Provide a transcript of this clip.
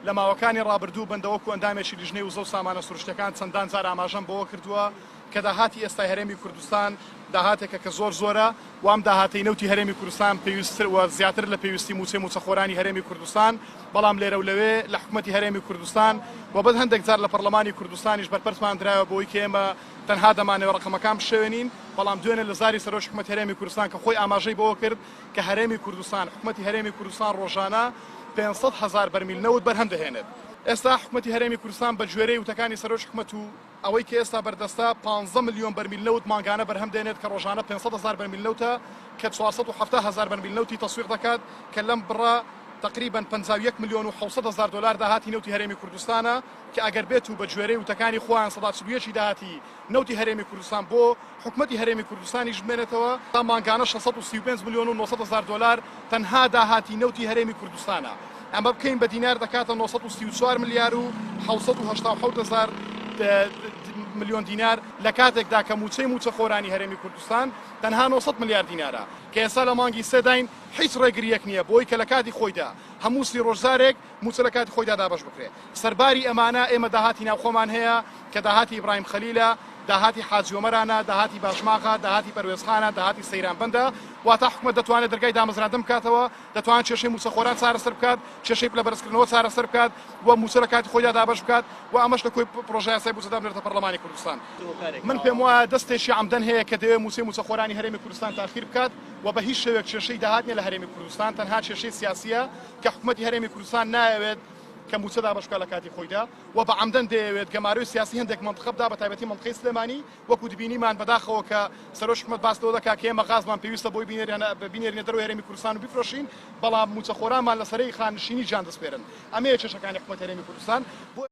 لە ماوەکانی ڕابردوو بەندە وەکو ئەندامێکی لیژنەی وزە و سامانە سروشتیەکان چەندان جار ئاماژەم بەوە کردووە کە داهاتی ئێستای هەرێمی کوردستان داهاتێکە کە زۆر زۆرە و ئەم داهاتەی نەوتی هەرێمی کوردستان پێویستتر و زیاتر لە پێویستی مووچەی مووچەخۆرانی هەرێمی کوردستان بەڵام لێرە و لەوێ لە حکومەتی هەرێمی کوردستان و بەد هەندێک جار لە پەرلەمانی کوردستانیش بەرپەرچمان درایەوە بەوەی کە ئێمە تەنها دەمانەوێت ڕەقەمەکان بشێوێنین بەڵام دوێنێ لە زاری سەرۆکی حکومەتی هەرێمی کوردستان کە خۆی ئاماژەی بەوە کرد کە هەرێمی کوردستان حکومەتی هەرێمی کوردستان ڕۆژانە 500 هەزار بەرمیل نەوت بەرهەم دەهێنێت. ئێستا حکومەتی هەرێمی کوردستان بە گوێرەی وتەکانی سەرۆکی حکومەت و ئەوەی کە ئێستا بەردەستە 15 ملیۆن بەرمیل نەوت مانگانە بەرهەم دێنێت کە ڕۆژانە 500 هەزار بەرمیل نەوتە کە 470 هەزار بەرمیل نەوتی تەسویق دەکات کە لەم بڕە تەقریبەن 51 ملیۆن و 700 هەزار دۆلار داهاتی نەوتی هەرێمی کوردستانە کە ئەگەر بێت و بە گوێرەی وتەکانی خۆیان 41% داهاتی نەوتی هەرێمی کوردستان بۆ حکومەتی هەرێمی کوردستانیش بمێنێتەوە، تا مانگانە 635 ملیۆن و 900 هەزار دۆلار تەنها داهاتی نەوتی هەرێمی کوردستانە، ئەمە بکەین بە دینار دەکاتە 934 ملیار و 787 هەزار ملیۆن دینار، لە کاتێکدا کە مووچەی مووچەخۆرانی هەرێمی کوردستان تەنها 900 ملیار دینارە، کە ئێستا لە مانگی سێداین هیچ ڕێگرییەک نییە بۆی کە لە کاتی خۆیدا هەموو سی ڕۆژ جارێک مووچە لە کاتی خۆیدا دابەش بکرێت. سەرباری ئەمانە ئێمە داهاتی ناوخۆمان هەیە کە داهاتی ئیبراهیم خەلیلە، داهاتی حاجی ئۆمەرانە، داهاتی باشماخە، داهاتی پەروێزخانە، داهاتی سەیرانبەندە، واتە حکومەت دەتوانێت دەرگای دامەزراندن بکاتەوە، دەتوانێت کێشەی مووچەخۆران چارەسەر بکات، کێشەی پلەبەرزکردنەوە چارەسەر بکات و مووچە لە کاتی خۆیدا دابەش بکات و ئەمەش لە کۆی پڕۆژەیاسای بودجەدا بنێرێتە پەرلەمانی کوردستان. من پێموایە دەستێکی عەمدەن هەیە کە دەیەوێت مووچەی مووچەخۆرانی هەرێمی کوردستان تاخیر بکات و بە هیچ شێوەیەک کێشەی داهات نییە لە هەرێمی کوردستان، تەنها کێشەی سیاسییە کە حکومەتی هەرێمی کوردستان نایەوێت کە مووچە دابەش بکات لە کاتی خۆیدا و بە عەمدەن دەیەوێت گەمارۆی سیاسی هەندێک مەنتقە بدا بە تایبەتی مەنتقەی سلێمانی وەکو دبینیمان بەداخەوە کە سەرۆکی حکومەت باس لەوە دەکات کە ئێمە غازمان پێویستە بۆی بینێرینە دەرەوەی هەرێمی کوردستان و بیفرۆشین بەڵام مووچەخۆرانمان لە سەرەی خانەنشینی گیان دەسپێرن ئەمەیە کێشەکانی حکومەتی هەرێمی کوردستان بۆ.